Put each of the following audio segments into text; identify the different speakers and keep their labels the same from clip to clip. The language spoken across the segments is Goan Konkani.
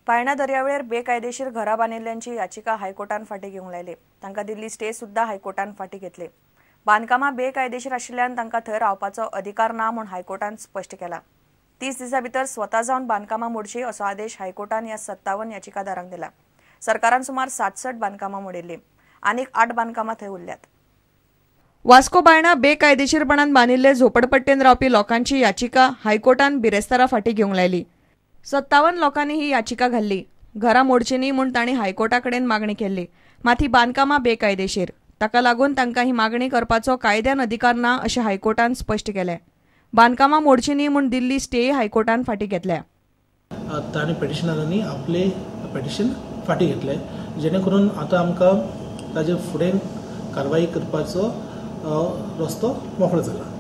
Speaker 1: बायणा दर्यावेळेर बेकायदेशीर घरां बांदिल्ल्यांची याचिका हायकोर्टान फाटीं घेवंक लायली. तांकां दिल्ली स्टे सुद्दां हायकोर्टान फाटीं घेतली. बांदकामां बेकायदेशीर आशिल्ल्यान तांकां थंय रावपाचो अधिकार ना म्हूण हायकोर्टान स्पश्ट केला. 30 दिसां भितर स्वता जावन बांदकामां मोडची असो आदेश हायकोर्टान ह्या 57 याचिकादारांक दिला. सरकारान सुमार 67 बांदकामां मोडिल्लीं, आनीक 8 बांदकामां थंय उरल्यात. वास्को बायणा बेकायदेशीरपणान बांदिल्ले झोपडपट्टेन रावपी लोकांची याचिका हायकोर्टान बिरेस्तारा फाटीं घेवंक लायली. 57 लोकांनी ही याचिका घाल्ली. घरां मोडची न्ही म्हूण तांणी हायकोर्टा कडेन मागणी केल्ली. मात ही बांदकामां बेकायदेशीर, ताका लागून तांकां ही मागणी करपाचो कायद्यान अधिकार ना अशें हायकोर्टान स्पश्ट केलें. बांदकामां मोडची न्ही म्हूण दिल्ली स्टे हायकोर्टान फाटीं घेतल्या.
Speaker 2: तांणी पेटिशनरांनी आपले पेटिशन फाटीं घेतले, जेणे करून आतां आमकां ताजे फुडें कारवाई करपाचो रस्तो मोकळो जाला.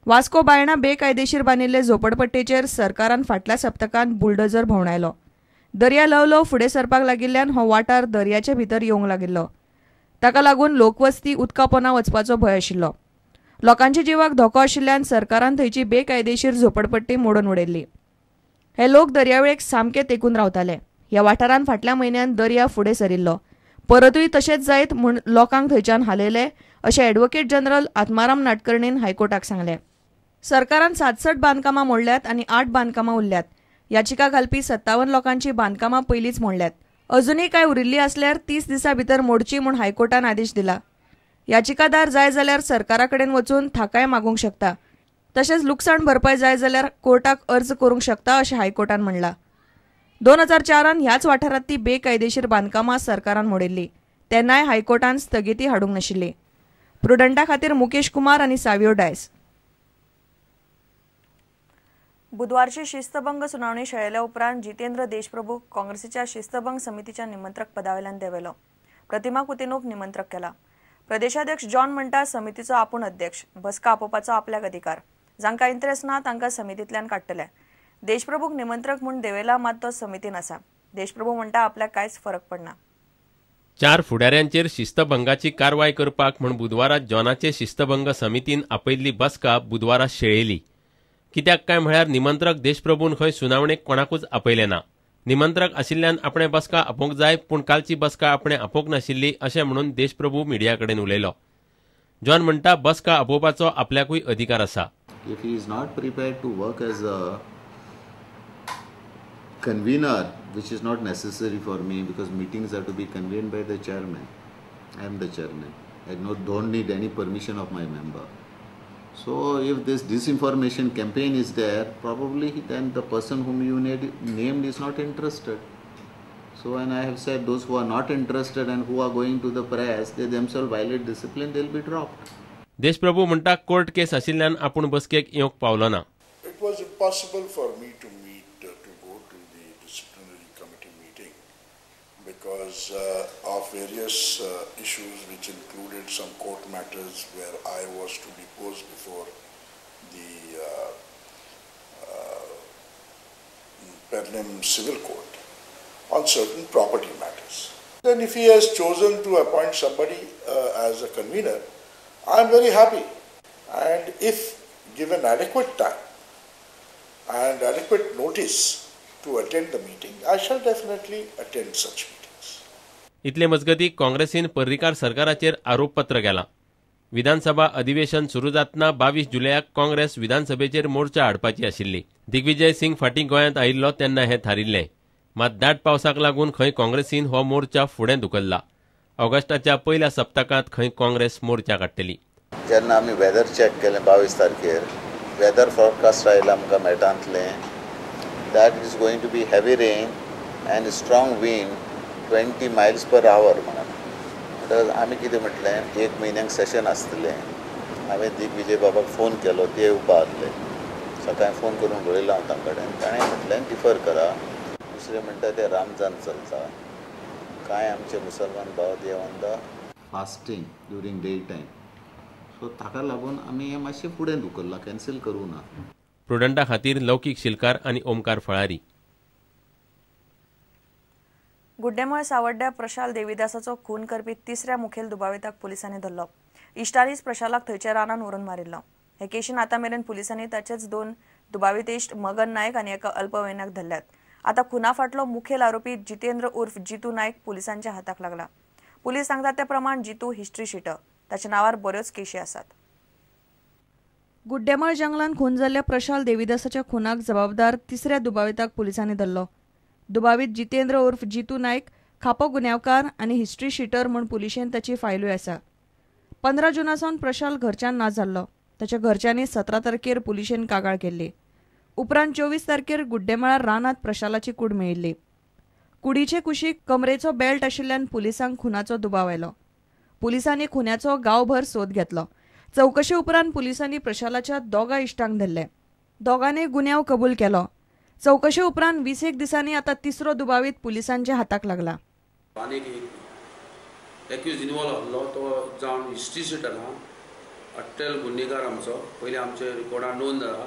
Speaker 1: वास्को बायणा बेकायदेशीर बांदिल्ले झोपडपट्टेचेर सरकारान फाटल्या सप्तकांत बुलडोजर भोंवडायलो. दर्या ल्हव ल्हव फुडें सरपाक लागिल्ल्यान हो वाठार दर्याचे भितर येवंक लागिल्लो. ताका लागून लोकवस्ती उदका पोना वचपाचो भंय आशिल्लो. लोकांच्या जिवाक धोको आशिल्ल्यान सरकारान थंयची बेकायदेशीर झोपडपट्टी मोडून उडयल्ली. हे लोक दर्यावेळेक सामके तेंकून रावताले. ह्या वाठारान फाटल्या म्हयन्यान दर्या फुडें सरिल्लो. परतूय तशेंच जायत म्हूण लोकांक थंयच्यान हालयले अशें ॲडव्होकेट जनरल आत्माराम नाटकर्णीन हायकोर्टाक सांगलें. सरकारान 67 बांदकामां मोडल्यात आनी 8 बांदकामां उरल्यात. याचिका घालपी 57 लोकांची बांदकामां पयलींच मोडल्यात. अजुनूय कांय उरिल्ली आसल्यार 30 दिसां भितर मोडची म्हूण हायकोर्टान आदेश दिला. याचिकादार जाय जाल्यार सरकारा कडेन वचून थाकाय मागूंक शकता, तशेंच लुकसाण भरपाय जाय जाल्यार कोर्टाक अर्ज करूंक शकता अशें हायकोर्टान म्हणलां. 2004 ह्याच वाठारांत ती बेकायदेशीर बांदकामां सरकारान मोडिल्ली, तेन्नाय हायकोर्टान स्थगिती हाडूंक नाशिल्ली. प्रुडंटा खातीर मुकेश कुमार आनी सावियो डायस. बुधवारची शिस्तभंग सुनावणी शेळेल्या उपरांत जितेंद्र देशप्रभू काँग्रेसीच्या शिस्तभंग समितीच्या निमंत्रक पदावेल्यान देंवलो. प्रतिमा कुतिनोक निमंत्रक केला. प्रदेशाध्यक्ष जॉन म्हणटा समितीचो आपूण अध्यक्ष, बसका आपोवपाचो आपल्याक अधिकार, जांकां इंट्रेस्ट ना तांकां समितींतल्यान काडटले. देशप्रभूक निमंत्रक म्हूण देंवयला, मात तो समितीन आसा. देशप्रभू म्हणटा आपल्याक कांयच फरक पडना.
Speaker 3: 4 फुडाऱ्यांचेर शिस्तभंगाची कारवाय करपाक म्हूण बुधवारा जॉनाचे शिस्तभंग समितीन आपयल्ली बसका बुधवारा शेळेली. कित्याक काय म्हळ्यार निमंत्रक देशप्रभून खंय सुनावणेक कोणाकूच आपयलें ना. निमंत्रक आशिल्ल्यान आपणें बसका आपोवंक जाय, पूण कालची बसका आपणें आपोवंक नाशिल्ली अशें म्हणून देशप्रभू मिडिया कडेन उलयलो. जॉन म्हणटा बसका आपोवपाचो आपल्याकूय अधिकार आसा.
Speaker 4: If he is not prepared to work as a convener, which is not necessary for me because meetings are to be convened by the chairman. I am the chairman. I don't need any permission of my member. So if this disinformation campaign is there, probably then the person whom you named is not interested. So, and I have said those who are not interested and who are going to the press, they themselves violate discipline, they will be dropped.
Speaker 3: Deshprabhu म्हणटा court case आशिल्ल्यान आपूण बसकेक येवंक पावलो ना.
Speaker 5: It was impossible for me to meet, to go to the disciplinary committee meeting because of various issues which included some court matters where I was to depose before the Pernem Civil Court on certain property matters. Then if he has chosen to appoint somebody as a convener, I am very happy. And if given adequate time and adequate notice to attend the meeting, I shall definitely attend such meetings.
Speaker 3: इतले मजगती काँग्रेसीन पर्रीकार सरकाराचेर आरोपपत्र केलां. विधानसभा अधिवेशन सुरू जातना 22 जुलयाक काँग्रेस विधानसभेचेर मोर्चा हाडपाची आशिल्ली. दिग्विजय सिंग फाटीं गोंयांत आयिल्लो तेन्ना हें थारिल्लें. मात दाट पावसाक लागून खंय काँग्रेसीन हो मोर्चा फुडें धुकल्ला. ऑगस्टाच्या पयल्या सप्तकांत खंय काँग्रेस मोर्चा काडटली.
Speaker 4: जेन्ना आमी वेदर चॅक केलें 22 तारखेर, वेदर फॉरकास्ट आयलां आमकां मेटांतलें that is going to be heavy rain and strong wind 20 miles per hour म्हणून. म्हणटकच आमी कितें म्हटलें, एक म्हयन्याक सेशन आसतलें. हांवें दिग्विजय बाबाक फोन केलो, ते येवपा आहले. सकाळीं फोन करून उलयलो हांव तांकां कडेन. ताणें म्हटलें डिफर करा. दुसरें म्हणटा ते रामजान चलता, कांय आमचे मुसलमान भाव they on the fasting during day time, so ताका लागून आमी हें मातशें फुडें धुकल्लां, कॅन्सील करूं ना.
Speaker 3: प्रुडंटा खातीर लौकीक शिलकार आनी ओमकार फळारी.
Speaker 1: गुड्डेमळ सावड्ड्या प्रशाल देवीदासाचो खून करपी तिसऱ्या मुखेल दुबाविताक पुलिसांनी धरलो. इश्टांनीच प्रशालाक थंयच्या रानान व्हरून मारिल्लो. हे केशीन आतां मेरेन पुलिसांनी ताचेच 2 दुबावीत इश्ट मगन नायक आनी एका अल्पवयनाक धरल्यात. आता खुना फाटलो मुखेल आरोपी जितेंद्र उर्फ जितू नायक पुलिसांच्या हाताक लागला. पुलीस सांगतात त्या प्रमाण जितू हिस्ट्री शिटर, ताच्या नावार बऱ्योच केशी आसात. गुड्डेमळ जंगलान खून जाल्ल्या प्रशाल देविदासाच्या खुनाक जबाबदार तिसऱ्या दुबाविताक पुलिसांनी धरलो. दुबावीत जितेंद्र उर्फ जितू नायक खापो गुन्यांवकार आनी हिस्ट्री शिटर म्हूण पुलिशेन ताची फायलूय आसा. 15 जुना सावन प्रशाल घरच्यान ना जाल्लो. ताच्या घरच्यांनी 17 तारखेर पुलिशेन कागाळ केल्ली. उपरांत 24 तारखेर गुड्डेमळार रानांत प्रशालाची कूड मेळिल्ली. कुडीचे कुशीक कमरेचो बेल्ट आशिल्ल्यान पुलिसांक खुनाचो दुबाव आयलो. पुलिसांनी खुन्याचो गांवभर सोद घेतलो. चवकशे उपरांत पुलिसांनी प्रशालाच्या 2 इश्टांक धरले. दोगांनी गुन्यांव कबूल केलो. चवकशे उपरांत 20 दिसांनी आतां तिसरो दुबावीत पुलिसांच्या हाताक लागला.
Speaker 6: एक्यूज इनवॉल्व आसलो तो जावन हिस्ट्री शिटर आहा, अट्टेल गुन्हेगार आमचो पयलीं आमचे रिकॉर्डान नोंद जाला.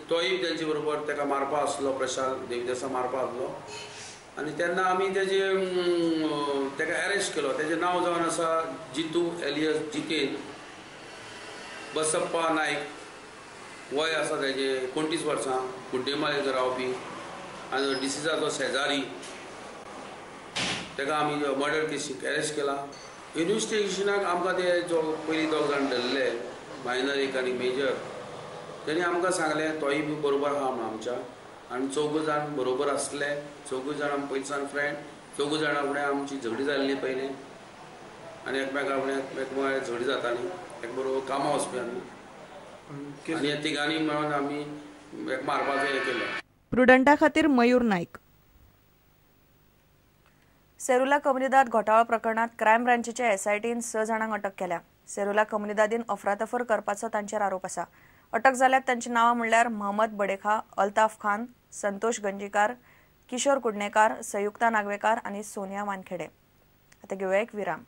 Speaker 6: तोय तेंचे बरोबर ताका मारपा आसलो, प्रशाल देविदासा मारपा आसलो आनी तेन्ना आमी तेजे ताका अरेस्ट केलो. तेजें नांव जावन आसा जितू एलियस जितेन बसप्पा नायक, वय आसा तेजें 29 वर्सां, गुड्डेमाळेचो रावपी आनी डिसिजाचो शेजारी. ताका आमी मर्डर केसीक अरेस्ट केला. इन्वेस्टिगेशनाक आमकां ते जो पयलीं 2 जाण धरले, मायनर एक आनी मेजर, तेणी आमकां सांगलें तोय बी बरोबर आहा म्हूण आमच्या, आनी 4 जाण बरोबर आसले. 4 जाण आमी पयलींसान फ्रेंड, 4 जाणां फुडें आमची झगडी जाल्ली पयलीं आनी एकमेका फुडें एकमेका झगडी जातालीं, एक बरोबर कामां वचपी आमी आनी ह्या तिगांनी मेळून आमी एक मारपाचें हें केलें.
Speaker 1: प्रुडंटा खातीर मयूर नायक. सेरुला कम्युनिदाद घोटाळो प्रकरणात क्रायम ब्रांचीच्या एसआयटीन 6 जाणांक अटक केल्या. सेरुला कम्युनिदादीन अफरातफर करपाचो तांचेर आरोप आसा. अटक जाल्यात तांची नांवां म्हणल्यार महमद बडेखा, अल्ताफ खान, संतोष गंजीकार, किशोर कुडणेकार, संयुक्ता नागवेकार आनी सोनिया वानखेडे. आतां घेवया एक विराम.